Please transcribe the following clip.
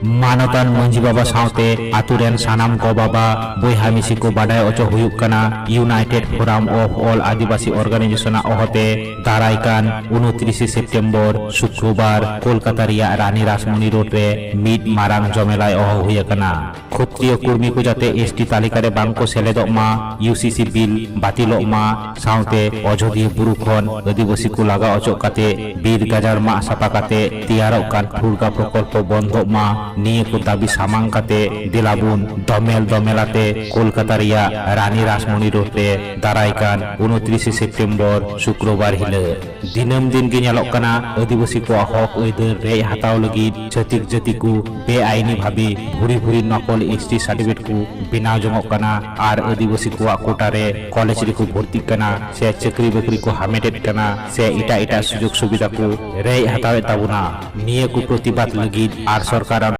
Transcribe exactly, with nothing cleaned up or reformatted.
ᱢᱟᱱᱚᱛᱟᱱ ᱢᱟᱹᱡᱷᱤ ᱵᱟᱵᱟ ᱥᱟᱶᱛᱮ ᱟᱛᱳ ᱨᱮᱱ ᱥᱟᱱᱟᱢ ᱜᱚ ᱵᱟᱵᱟ ᱵᱚᱭᱦᱟ ᱢᱤᱥᱤ ᱠᱚ ᱵᱟᱰᱟᱭ ᱚᱪᱚ ᱦᱩᱭᱩᱜ ᱠᱟᱱᱟ, United Forum of All Adivasi Organization ᱟᱜ ᱚᱦᱚᱛᱮ ᱫᱟᱨᱟᱭ ᱠᱟᱱ ᱩᱱᱛᱨᱤᱥᱮ ᱥᱮᱯᱴᱮᱢᱵᱚᱨ ᱥᱩᱠᱨᱚᱵᱟᱨ ᱠᱳᱞᱠᱟᱛᱟ ᱨᱮᱭᱟᱜ ᱨᱟᱱᱤ ᱨᱟᱥᱢᱚᱱᱤ ᱨᱳᱰ ᱨᱮ ᱢᱤᱫ ᱢᱟᱨᱟᱝ ᱡᱚᱢᱮᱞᱟᱭ ᱚᱦᱚ ᱦᱩᱭ ᱟᱠᱟᱱᱟ᱾ ᱠᱷᱚᱛᱨᱤᱭᱚ ᱠᱩᱲᱢᱤ ᱠᱚ ᱡᱟᱛᱮ S T ᱛᱟᱹᱞᱤᱠᱟ ᱨᱮ ᱵᱟᱝ ᱠᱚ ᱥᱮᱞᱮᱫᱚᱜ ᱢᱟ, U C C ᱵᱤᱞ ᱵᱟᱹᱛᱤᱞᱚᱜ ᱢᱟ, ᱥᱟᱶᱛᱮ ᱚᱡᱚᱫᱤᱭᱟᱹ ᱵᱩᱨᱩ ᱠᱷᱚᱱ ᱟᱹᱫᱤᱵᱟᱹᱥᱤ ᱠᱚ ᱞᱟᱜᱟ ᱚᱪᱚᱜ ᱠᱟᱛᱮ ᱵᱤᱨ ᱜᱟᱡᱟᱲ ᱢᱟᱜ ᱥᱟᱯᱷᱟ ᱠᱟᱛᱮ ᱛᱮᱭᱟᱨᱚᱜ ᱠᱟᱱ ᱴᱷᱩᱲᱜᱟ ᱯᱨᱚᱠᱚᱞᱯᱚ ᱵᱚᱱᱫᱚᱜ ᱢᱟ, ᱱᱤᱭᱟᱹ ᱠᱚ ᱫᱟᱹᱵᱤ ᱥᱟᱢᱟᱝ ᱠᱟᱛᱮ ᱫᱮᱞᱟᱵᱚᱱ ᱫᱚᱢᱮᱞ ᱫᱚᱢᱮᱞ ᱟᱛᱮ ᱠᱳᱞᱠᱟᱛᱟ ᱨᱮᱭᱟᱜ ᱨᱟᱱᱤ ᱨᱟᱥᱢᱚᱱᱤ ᱨᱳᱰ ᱨᱮ ᱫᱟᱨᱟᱭ ᱠᱟᱱ ᱩᱱᱛᱨᱤᱥᱮ ᱥᱮᱯᱴᱮᱢᱵᱚᱨ ᱥᱩᱠᱨᱚᱵᱟᱨ ᱦᱤᱞᱳᱜ ᱫᱤᱱᱟᱹᱢ ᱫᱤᱱ ᱜᱮ ᱧᱮᱞᱚᱜ ᱠᱟᱱᱟ, ᱟᱹᱫᱤᱵᱟᱹᱥᱤ ᱠᱚᱣᱟᱜ ᱦᱚᱠ ᱟᱹᱭᱫᱟᱹᱨ ᱨᱮᱡ ᱦᱟᱛᱟᱣ ᱞᱟᱹᱜᱤᱫ ᱪᱷᱟᱹᱛᱤᱠ ᱡᱟᱹᱛᱤ ᱠᱚ ᱵᱮᱟᱭᱤᱱᱤ ᱵᱷᱟᱵᱮ ᱵᱷᱩᱨᱤ ᱵᱷᱩᱨᱤ ᱱᱚᱠᱚᱞ S T certificate ᱠᱚ ᱵᱮᱱᱟᱣ ᱡᱚᱝᱚᱜ ᱠᱟᱱᱟ ᱟᱨ ᱟᱹᱫᱤᱵᱟᱹᱥᱤ ᱠᱚᱣᱟᱜ ᱠᱳᱴᱟ ᱨᱮ ᱠᱚᱞᱮᱡᱽ ᱨᱮᱠᱚ ᱵᱷᱚᱨᱛᱤᱜ ᱠᱟᱱᱟ ᱥᱮ ᱪᱟᱹᱠᱨᱤ ᱵᱟᱹᱠᱨᱤ ᱠᱚ ᱦᱟᱢᱮᱴᱮᱫ ᱠᱟᱱᱟ ᱥᱮ ᱮᱴᱟᱜ ᱮᱴᱟᱜ ᱥᱩᱡᱳᱜᱽ ᱥᱩᱵᱤᱫᱷᱟ ᱠᱚ ᱨᱮᱡ ᱦᱟᱛᱟᱣᱮᱫ ᱛᱟᱵᱚᱱᱟ᱾ ᱱᱤᱭᱟᱹ ᱠᱚ ᱯᱨᱚᱛᱤᱵᱟᱫ ᱞᱟᱹᱜᱤᱫ ᱟᱨ ᱥᱚᱨᱠᱟᱨᱟᱜ